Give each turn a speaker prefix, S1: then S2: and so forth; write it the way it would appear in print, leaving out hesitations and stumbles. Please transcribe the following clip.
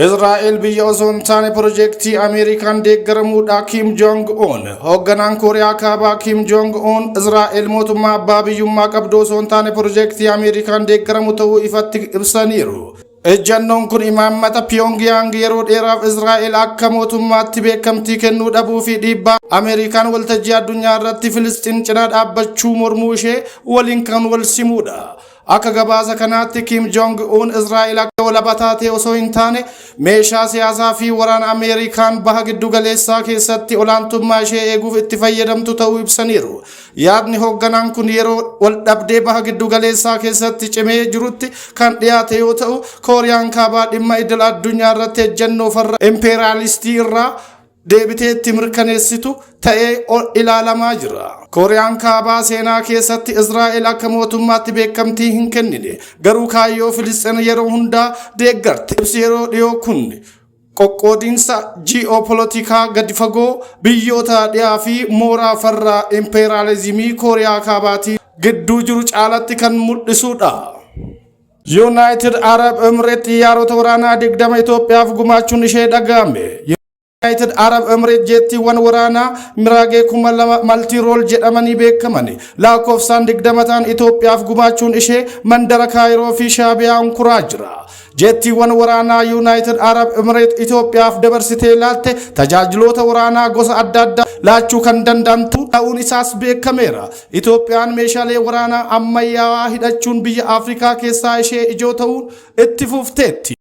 S1: Israa'el biyya osoo hin taane pirojektii Ameerikaan deeggaramuudha Kim Jong Un. Hoogganaan Kooriyaa Kaabaa Kim Jong Un Israa'el mootummaa abbaa biyyummaa qabdu osoo hin taane pirojektii Ameerikaan deeggaramu ta'uu ifatti ibsaniiru. Ejjannoon kun imaammata Pyongyang yeroo dheeraaf Israa'el akka mootummaatti beekamtii kennuu dhabuu fi dhiibbaa Ameerikaan waltajjii addunyaa irratti Filisxiin cinaa dhaabbachuu mormuu ishee waliin kan wal simudha. Akka gabaasa kanaatti Kim Jong Un Israa'el akka walaba taatee osoo hin taane meeshaa siyaasaa fi waraana Ameerikaan baha giddu galeessaa keessatti olaantummaa ishee eeguuf itti fayyadamtu ta'uu ibsaniiru. Yaadni hoogganaan kun yeroo wal dhabdee baha giddu galeessaa keessatti cimee jirutti kan dhiyaate yoo ta'u, Kooriyaan Kaabaa dhimma idil addunyaa irratti ejjennoo farra impeeraalistii irraa deebiteetti mirkaneessitu ta'ee ilaalamaa jira. Kooriyaan Kaabaa seenaa keessatti Israa'el akka mootummaatti beekamtii hin kennine, garuu kaayyoo Filisxeen yeroo hundaa deeggarti. Ibsi yeroo dhiyoo kun qoqqoodinsa ji'oopolotikaa gadi fagoo biyyoota dhiyaa fi mooraa farra impeeraalizimii Kooriyaa Kaabaatii gidduu jiru caalatti kan mul'isudha. Yuunaayitid Arab Emireet xiyyaarota waraanaa 20 Itoophiyaaf gumaachuun ishee dhaga'ame. Yuunaayitid Arab Emireet jeettiiwwan waraanaa Miraagee 2000 multirole jedhamanii beekaman lakkoofsaan 20 ta'an Itoophiyaaf gumaachuun ishee mandara Kaayiroo fi Shaabiyaa hunkuraa jira. Jeettiiwwan waraanaa Yuunaayitid Arab Emireet Itoophiyaaf dabarsitee laatte tajaajiloota waraanaa gosa adda addaa laachuu kan danda'antu ta'uun isaas beekameera. Itoophiyaan meeshaalee waraanaa ammayyaawaa hidhachuun biyya Afrikaa keessaa ishee ijoo ta'uun itti fufteetti.